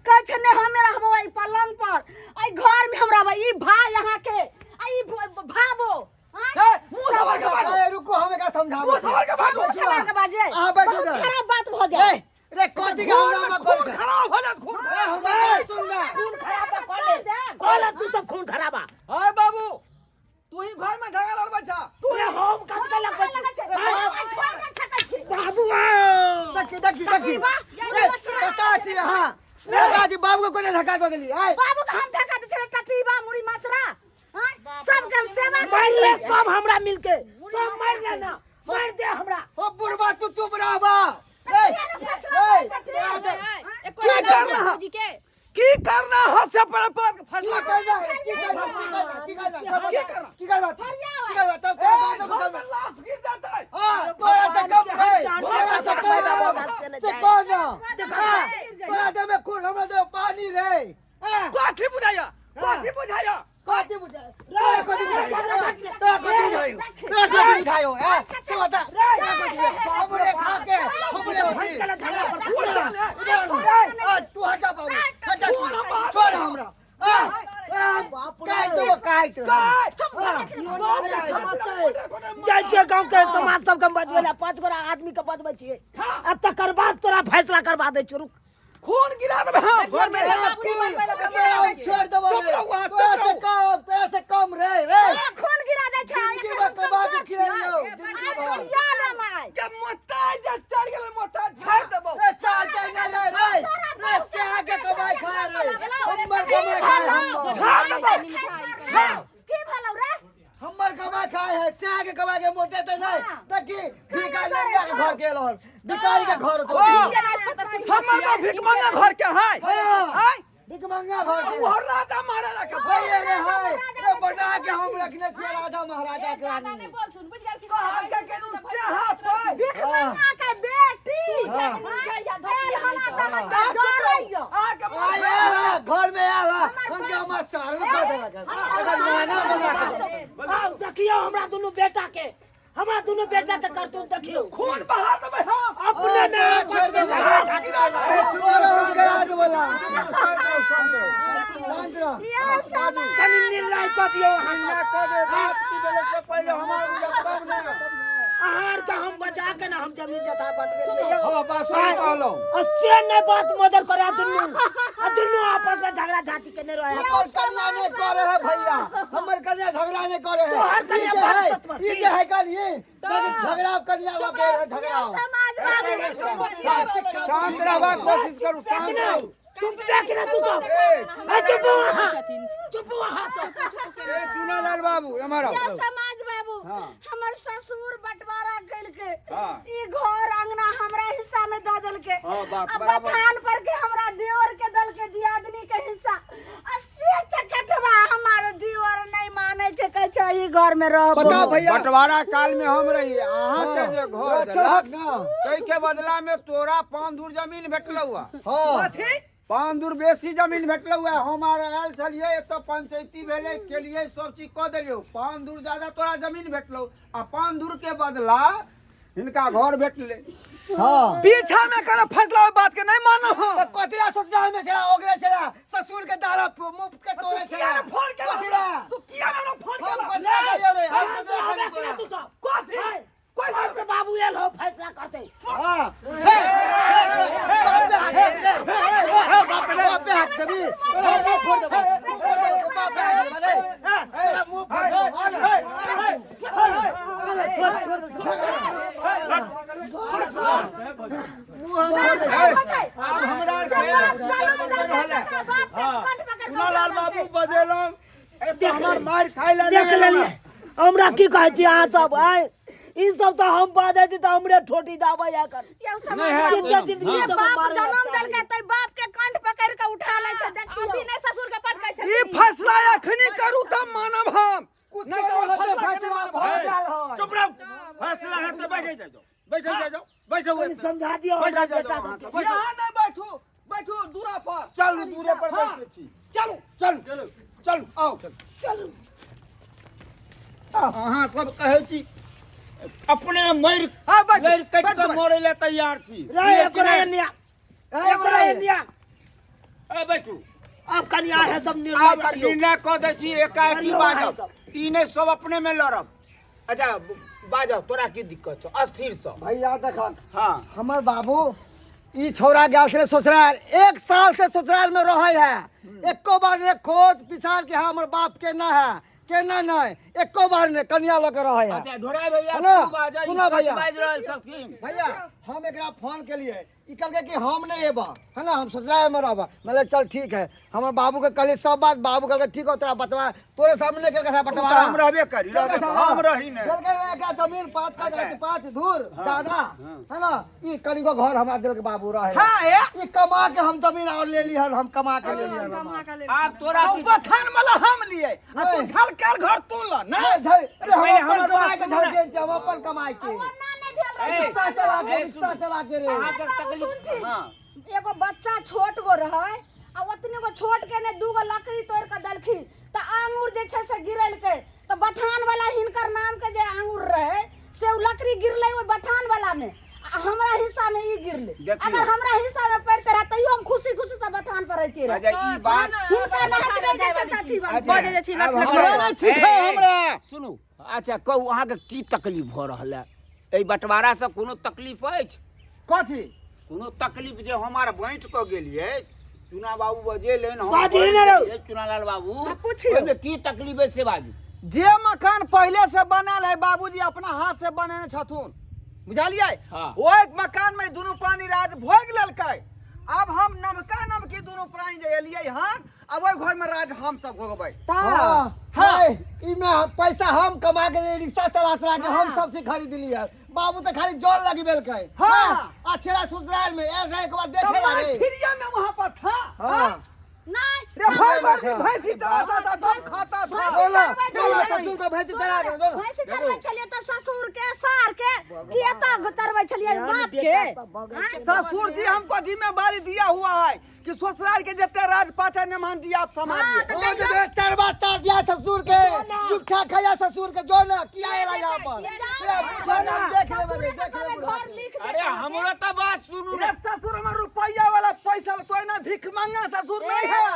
कहै छै नहि हमे रहबो एहि पलंग पर, एहि घर में हम रहबै। ई भाय अहाँ के आ ई भाबो आँय? ए, मुंह संभाल के बाजू। ए, रुको, हम एकरा समझाबै मुंह संभाल के बाजू। मुँह संभाल के बाजे। अहाँ बैठू बहुत इधर। खराब बात भऽ जाए। ए, रे कथी के हंगामा खून करै छै? खराब हो जात, खून। ए, हमर बात सुन ना। खून खराबा छोड़ कऽ ले देब। कऽ ले तू सब खून खराबा। हाय बाबू, तू ही घर में झगड़ा लड़बै छा तू हम कत के लगबै छी? छोड़ नहि सकै छी। बाबू। देखी देखी देखी। वाह, ए, कता छी अहाँ? कता छी? बाबू के कोना धक्का दऽ देली? ए, बाबू के हम धक्का दै छियै? टटीबा मुड़ी माचरा आँय, सबके हम सेवा मार ले सब हमरा मिलके, सब मार ले ना, मार दे हमरा। ओ बुढ़बा, तू चुप रहबा। ए, किया ने फैसला करै ए, छथिन? ए, की करना है? जी के की करना है से पर पर की फैसला करना है? की करना? की करना? की करना? तब की बता। करना? की करना? की करना? तब ए, तोरा बाप घर के में लाश गिर जाता है। हाँ, तोरा से कम है, तोरा से कम है। से कौन ना? हाँ, तोरा देह में खून, हमरा देह में पानी रे। हाँ, कथी बुझाया? कथी बुझाया? कथी बुझायो? तोरा कथी बुझायो? तोरा कथी बुझायो? तोरा कथी बुझायो? हाँ, से बता। तोरा कथी बुझायो? हमरे खा के, हमरे भैंस के झगड़ा पर इधर आ, इधर आ। आ, तू हट जा बाबू, हट जा। छोड़ हमरा। हाँ, काट देबो, काट। जाइ छियै गाँव के समाज सबके बजबै लए, 5 गोरा आदमी के बजबै छियै आ तकर बाद तोरा फैसला करबा दै छियौ, रुक। खून गिरा देबै हम घर में। तोरा हम छोड़ देबो चुप रे। रहू अहाँ, चुप तोरा से रहू। कम, तोरा से कम रे रे। खून गिरा दै छै। जिंदगी भर कमा के खिलैलियौ, जिंदगी भर। के मोटा जे चढ़ गेलै, मोटा छाड़ देबो। रे चार के ना रे रे रे, से आके कमाई खा रे, हमर कमाई खाए, हमर छाड़ देबो। की भेलौ रे? हमर कमाई खाए है, से आके कमाई के मोटे ते नहीं देखी। भिखारी के घर के रहल, भिखारी के घर तो हमर तो भिखमंगा घर के है। हाँ। आय भिखमंगा घर के। ओ राजा महाराजा के। भाई रे है रे, बना के हम रखने छियै राजा महाराजा के रानी। कहल के केनु से हाथ पर भिखमंगा के बेटी हाँ। आयल हना त आ के आय आया घर में आया, हम के हमर सार में कर देलक, एकर माना बना के। आउ देखियौ हमरा दुनू बेटा के, हमरा दुनू बेटा के करतूत देखियौ। खून बहा देबै हम। अपने में तोरा छोड़ देबो। लाश गिरा देबै। तोरा हम करा देबो। शांत रह, शांत रह। कनि निर्णय कऽ दियौ अहाँ सब। कऽ दे बात की भेलै से पहिले हमर बुझब तब ने। अहाँ आरके हम बचा के ने हम जमीन जथा बटबे लियै। हँ, बात सही कहलहुँ। आ से नहि बात मदर करे, दुनू आ दुनू आपस में झगड़ा झांटी केने रहे। हमर कन्या नहीं करे है भैया, हमर कन्या झगड़ा नहीं करे है। तोहर ई कन्या जे बात है, सत पर। ई जे है कल ई झगड़ा कन्या के है, झगड़ा। शांत रहबाक कोशिश करू, शांत रहू। चुप रह के ना तू सब। आ चुप हो अहाँ, चुप हो अहाँ सब। ए चुनालाल बाबू, एम्हर आउ। समाज बाबू, हाँ। हमर ससुर बंटवारा कइलके। हाँ। ई घर अंगना हमरा हिस्सा में दऽ देलके। हाँ, बात आ बराबर। बथान पर के हमरा देवर के देलके दियादनी के हिस्सा, आ से चकटवा हमार देवर नहीं माने छै, कहै छै ई घर में रहबो। बताओ भैया। बंटवारा काल में हम रही, अहाँ के जे घर देलक चढ़क ना। ताहि के बदला में तोरा 5 धूर जमीन भेटलौ है। हाँ। कथी? 5 धूर बेसी जमीन भेटलौ है। हम आर आयल छलियै, एतऽ पंचायती भेलै, केलियै, सब चीज कऽ देलियौ। 5 धूर ज्यादा तोरा जमीन भेटलौ आ 5 धूर के बदला हिनका घर भेटलै। हाँ। पीछा में कोनो फैसला ओहि बात के नहीं मानो हम। तो कथी ला ससुराल में छला, ओकरे छला ससुर के दारा मुफ्त के तोरे किया छला। ने फोन केला? कथी ला? तू किया ने हमरा फोन हम केला? कथी ला करियौ रे? हम कथी ला हमरा करियौ के ना तोरा? तू सब कथी? कोई सब बाबू आयल हो फैसला करते। हाँ। हे, हे, हे, बाप पे हाथ देबी रे। बाप पे हाथ देबी। तोरा मुंह फोड़ देबो। मुंह फोड़ देबो, बाप पे हाथ देबी रे। तोरा मुंह फोड़ देबो। आ ना। आब हमरा चुनालाल बाबू बजेलहुँ, एतऽ हमर मारि खाइ लए देख नहि लेलियै। हमरा की कहै छी अहाँ सब आय? ई सब तऽ हम बाजै छी तऽ हमरे ठोटी दाबै एकर। यौ समाज नहि हैत। जिंदा जिंदगी जे सब बाप मारल जनम चाहै। देलकै तै बाप के कंठ पकड़ के उठा लै छै, देखियौ। अभी नहि ससुर के पटकै ई छथिन। फैसला अखनी करू तब मानब हम। कुछो नहीं तो नहीं होतै, फैसला फैसला के भऽ गेल हय। चुप रहू। फैसला हेतै, बैठे जाउ, बैठे जाउ, बैठो। कनि समझा दियौ बैठो हमरा जाउ बेटा अहाँ सबके। सब, बैठो। यहाँ नहीं बैठू, बैठू दूरा पर। चलू, दूरे पर बैसै छी। चलू। चलू चलू, आउ। चलू। अहाँ सब कहै छी अपने मरि हाँ, बैठू, लड़ि कटि बैठू, कऽ मरै लए तैयार छी। रे एकरा एनिया, ए, एकरा रे। एनिया। ए बैठू। आब कनि अहाँ सब निर्णय आब करियौ। निर्णय कऽ दै छी, एकाएकी करियौ अहाँ बाजब सब। ई नहि, सब अपने में लड़ब। अच्छा बाजब, तोरा की दिक्कत छौ? अस्थिर सँ। भैया देखक, हाँ, हमर बाबू ई छौड़ा गेल छलै ससुराल, 1 साल से ससुराल में रहे है, एको बार ने खोज पिछाड़ के हमर बाप केना है केना नहीं, एको बार ने कनिया लऽ के रहे है। अच्छा ढोराई भैया, है ना? तू बाजह, ई सुना सच भैया। बाजि रहल छथिन। भैया हम एकरा फोन केलिए, ई कहलकै कि हम नहीं एबा, है ना, हम ससुराल में रहबा। मतलब चल ठीक है, हमर बाबू के कहलिए सब बात, बाबू कहलकै ठीक हो, तोरा बतवा तोरे सामने केलकै साहब बंटवारा। हम रहबे करी, केलकै रहबे साहब, करी, हम रही ने। केलकै एकरा जमीन 5 कट्ठा के 5 धूर दादा, है ना, ई कनिको घर हमरा देलक बाबू रहे। हाँ, ए। ई कमा के हम जमीन और ले ली हन, हम कमा के ले ली हन। कमा के ले। आब तोरा तो की- बथान वाला हम लिए आ तू नहीं। झलकल घर तू ल ना। नहीं, झल- अरे हम पहिले अपन हमर कमाई बात के सुनू झल ने। गेल छी, हम अपन कमाई के। ओना नहि भेल रहै। रिक्शा चला के, ए, रिक्शा सुनू। चला के रे। अहाँके बाबू तकलीफ सुनथिन। हाँ। एगो बच्चा छोट गो रहै आ ओतने गो छोट के ने 2 गो लकड़ी तोड़ के देलखिन तऽ आंगुर जे छै से गिरेलकै, तऽ बथान वाला हिनकर नाम के जे आंगुर रहै से ओ लकड़ी गिरलै ओहि बथान वाला में आ हमरा हिस्सा में ई गिरलै। देखियौ। अगर हमरा हिस्सा में पड़ते रहे तैयो हम खुशी खुशी से बथान पर रहती रहे। अच्छा ई बात हिनका नहीं रह जाइ छै साथी बात। अच्छा, बजै जाइ छी, आब लट लट हमरा हमरा नहि सीखै ए, ए, हमरा। सुनू, अच्छा कहू अहाँके की तकलीफ भऽ रहल है एहि बंटवारा से? कोनो तकलीफ अछि? कथी? कोनो तकलीफ जे हम आर बाँटि कऽ गेलियै, चुना बाबू बजेलनि, हम बाजही बाँटि ने रौ। गेलियै, चुनालाल बाबू, हाँ, पुछियौ। ओहिमे की तकलीफ है से बाजू। जे मकान पहले से बनल है, बाबूजी अपना हाथ से बनेने छथुन, बुझलियै? हाँ। ओहि मकान में दुनू प्राणी राज भोग लेलकै। अब हम नवका नवकी दुनू प्राणी जे एलियै हन, अब ओहि घर में राज हम सब भोगबै। हाँ, हाँ, ई में पैसा हम कमा के रिक्शा चला चला के हम सब चीज खरीद लिए, बाबू तो खाली जोर लगी बेलकै। हाँ। अच्छे ससुराल में एक एक बार देखे ला रे। फिरिया में वहां पर था। हाँ। नहीं रे भाई, हाँ। भाई भैंसी चलाता था, तब खाता था। बोला, चरबै बोला, छलियै। ससुर के भैंसी चरा के, बोलो। भैंसी चरबै छलियै तऽ ससुर के सार के कि एतऽ चरबै छलियै बाप के? आँय? ससुर जी हमको जिम्मेवारी दिया हुआ है कि ससुराल के जितने राज पाट है नमहन जी आप संभालिए। हाँ, तऽ ओ जे दे चरवा तार दिया ससुर के, जुठा खाया ससुर के, जो ना किया है यहाँ पर। ए, जो ना, देख ले ससुरे बने, के देख ले कहबै बुढ़ा घर के। लिख दे अरे अहाँके। हमरो तऽ बात सुनू रे ससुर हमर रुपया वाला पैसा तो ना भीख मांगा ससुर नहीं है।